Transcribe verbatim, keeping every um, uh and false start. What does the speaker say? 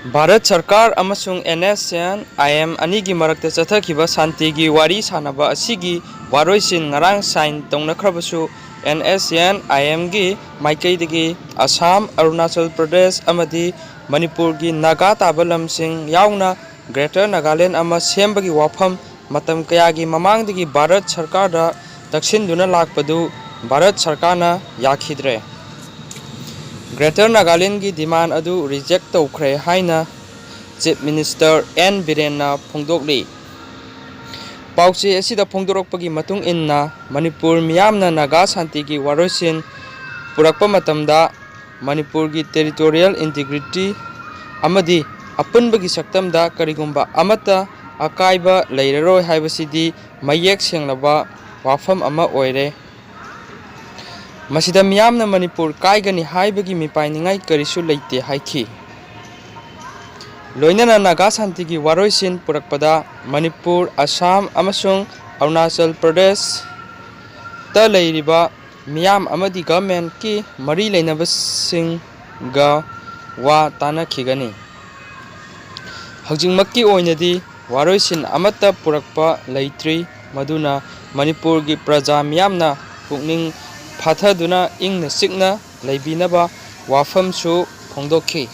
ꯚꯥꯔꯠ ꯁꯔꯀꯥꯔ ꯑꯃꯁꯨꯡ NSCN-IM ꯑꯅꯤꯒꯤ ꯃꯔꯛꯇ ꯆꯠꯊꯈꯤꯕ ꯁꯥꯟꯇꯤꯒꯤ ꯋꯥꯔꯤ ꯁꯥꯅꯕ ꯑꯁꯤꯒꯤ ꯋꯥꯔꯣꯏꯁꯤꯟ ꯉꯔꯥꯡ sign ꯇꯧꯅꯈ꯭ꯔꯕꯁꯨ, NSCN-IM-ꯒꯤ ꯃꯥꯏꯀꯩꯗꯒꯤ ꯑꯁꯥꯝ, ꯑꯔꯨꯅꯥꯆꯜ ꯄ꯭ꯔꯗꯦꯁ ꯑꯃꯗꯤ ꯃꯅꯤꯄꯨꯔꯒꯤ ꯅꯥꯒꯥ ꯇꯥꯕ ꯂꯝꯁꯤꯡ ꯌꯥꯎꯅ Greater Nagaland ꯑꯃ ꯁꯦꯝꯕꯒꯤ ꯋꯥꯐꯝ ꯃꯇꯝ ꯀꯌꯥꯒꯤ ꯃꯃꯥꯡꯗꯒꯤ ꯚꯥꯔꯠ ꯁꯔꯀꯥꯔꯗ ꯇꯛꯁꯤꯟꯗꯨꯅ ꯂꯥꯛꯄꯗꯨ ꯚꯥꯔꯠ ꯁꯔꯀꯥꯔꯅ ꯌꯥꯈꯤꯗ꯭ꯔꯦ꯫ Greater Nagaland-ꯒꯤ demand ꯑꯗꯨ reject ꯇꯧꯈ꯭ꯔꯦ ꯍꯥꯏꯅ Chief Minister N ꯕꯤꯔꯦꯟꯅ ꯐꯣꯡꯗꯣꯛꯂꯤ꯫ ꯄꯥꯎꯆꯦ ꯑꯁꯤꯗ ꯐꯣꯡꯗꯣꯔꯛꯄꯒꯤ ꯃꯇꯨꯡ ꯏꯟꯅ, ꯃꯅꯤꯄꯨꯔ ꯃꯤꯌꯥꯝꯅ ꯅꯥꯒꯥ ꯁꯥꯟꯇꯤꯒꯤ ꯋꯥꯔꯣꯏꯁꯤꯟ ꯄꯨꯔꯛꯄ ꯃꯇꯝꯗ ꯃꯅꯤꯄꯨꯔꯒꯤ territorial integrity ꯑꯃꯗꯤ ꯑꯄꯨꯟꯕꯒꯤ ꯁꯛꯇꯝꯗ ꯀꯔꯤꯒꯨꯝꯕ ꯑꯃꯠꯇ ꯑꯀꯥꯏꯕ ꯂꯩꯔꯔꯣꯏ ꯍꯥꯏꯕꯁꯤꯗꯤ ꯃꯌꯦꯛ ꯁꯦꯡꯂꯕ ꯋꯥꯐꯝ ꯑꯃ ꯑꯣꯏꯔꯦ꯫ ꯃꯁꯤꯗ ꯃꯤꯌꯥꯝꯅ ꯃꯅꯤꯄꯨꯔ ꯀꯥꯏꯒꯅꯤ ꯍꯥꯏꯕꯒꯤ ꯃꯤꯄꯥꯏꯅꯤꯡꯉꯥꯏ ꯀꯔꯤꯁꯨ ꯂꯩꯇꯦ ꯍꯥꯏꯈꯤ꯫ ꯂꯣꯏꯅꯅ ꯅꯥꯒꯥ ꯁꯥꯟꯇꯤꯒꯤ ꯋꯥꯔꯣꯏꯁꯤꯟ ꯄꯨꯔꯛꯄꯗ ꯃꯅꯤꯄꯨꯔ, ꯑꯁꯥꯝ ꯑꯃꯁꯨꯡ ꯑꯔꯨꯅꯥꯆꯜ ꯄ꯭ꯔꯗꯦꯁꯇ ꯂꯩꯔꯤꯕ ꯃꯤꯌꯥꯝ ꯑꯃꯗꯤ government-ꯀꯤ ꯃꯔꯤ ꯂꯩꯅꯕꯁꯤꯡꯒ ꯋꯥ ꯇꯥꯟꯅꯈꯤꯒꯅꯤ꯫ ꯍꯧꯖꯤꯛꯃꯛꯀꯤ ꯑꯣꯏꯅꯗꯤ ꯋꯥꯔꯣꯏꯁꯤꯟ ꯑꯃꯠꯇ ꯄꯨꯔꯛꯄ ꯂꯩꯇ꯭ꯔꯤ, ꯃꯗꯨꯅ ꯃꯅꯤꯄꯨꯔꯒꯤ ꯄ꯭ꯔꯖꯥ ꯃꯤꯌꯥꯝꯅ ꯄꯨꯛꯅꯤꯡ ꯐꯥꯊꯗꯨꯅ ꯏꯪꯅ ꯆꯤꯛꯅ ꯂꯩꯕꯤꯅꯕ ꯋꯥꯐꯝꯁꯨ ꯐꯣꯡꯗꯣꯛꯈꯤ꯫